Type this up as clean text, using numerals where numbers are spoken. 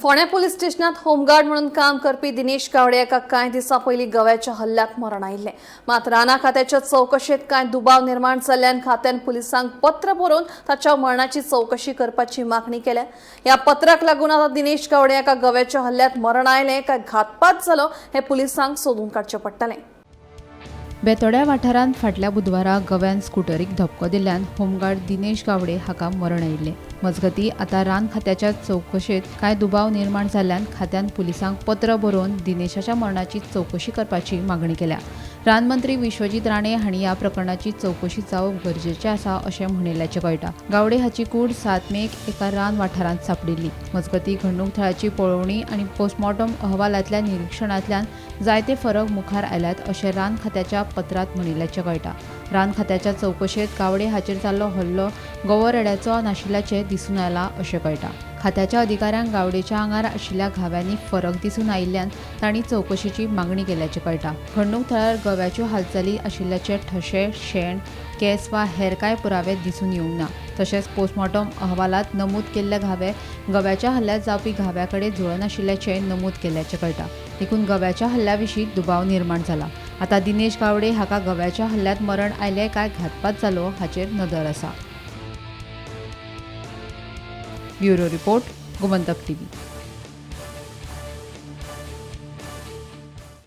फोंड्या police स्टेशनात home guard म्हणून काम करपी दिनेश गावडे हाका कांय दिसां पयलीं गव्याच्या हल्ल्यात मरण आयिल्लें. मात राना खात्याच्या चवकशेंत कांय दुबाव निर्माण जाल्ल्यान खात्यान पुलिसांक पत्र बरोवन ताच्या मरणाची चवकशी करपाची मागणी केल्या. ह्या पत्राक लागून आतां दिनेश गावडे हाका गव्याच्या हल्ल्यात मरण आयलें काय घातपात जालो हें पुलिसांक सोदून काडचें पडटलें. बेतोड्या वाठारांत फाटल्या बुधवारा गव्यान स्कुटरीक धपको दिल्ल्यान होमगार्ड दिनेश गावडे हाका मरण आयिल्लें. मजगतीं आतां रान खात्याच्या चवकशेंत कांय दुबाव निर्माण जाल्ल्यान खात्यान पुलिसांक पत्र बरोवन दिनेशाच्या मरणाची चवकशी करपाची मागणी केल्या. रानमंत्री विश्वजीत राणे हांणी ह्या प्रकरणाची चवकशी जावप गरजेचें आसा अशें म्हणिल्ल्याचें कळटा. गावडे हाची कूड 7 मेक एका रान वाठारांत सांपडिल्ली. मजगतीं घडणूक थळाची पळोवणी आनी पोस्टमॉर्टम अहवालांतल्या निरिक्षणांतल्यान जायते फरक मुखार आयल्यात अशें रान खात्याच्या पत्रांत म्हणिल्ल्याचें कळटा. रान खात्याच्या चवकशेंत गावडे हाचेर जाल्लो हल्लो गवो रेड्याचो नाशिल्ल्याचें दिसून आयलां अशें कळटा. खात्याच्या अधिकाऱ्यांक गावडेच्या आंगार आशिल्ल्या घाव्यांनी फरक दिसून आयिल्ल्यान तांणी चवकशेची मागणी केल्ल्याचें कळटा. घडणूक थळार गव्याच्यो हालचाली आशिल्ल्याचे ठशे, शेण, केंस वा हेर कांय पुरावे दिसून येवंक ना. तशेंच पोस्टमॉर्टम अहवालांत नमूद केल्ले घावे गव्याच्या हल्ल्यात जावपी घाव्या कडेन जुळनाशिल्ल्याचें नमूद केल्ल्याचें कळटा. देखून गव्याच्या हल्ल्या विशीं दुबाव निर्माण जाला. आतां दिनेश गावडे हाका गव्याच्या हल्ल्यात मरण आयलें काय घातपात जालो हाचेर नदर आसा. Bureau report, Gomantak TV.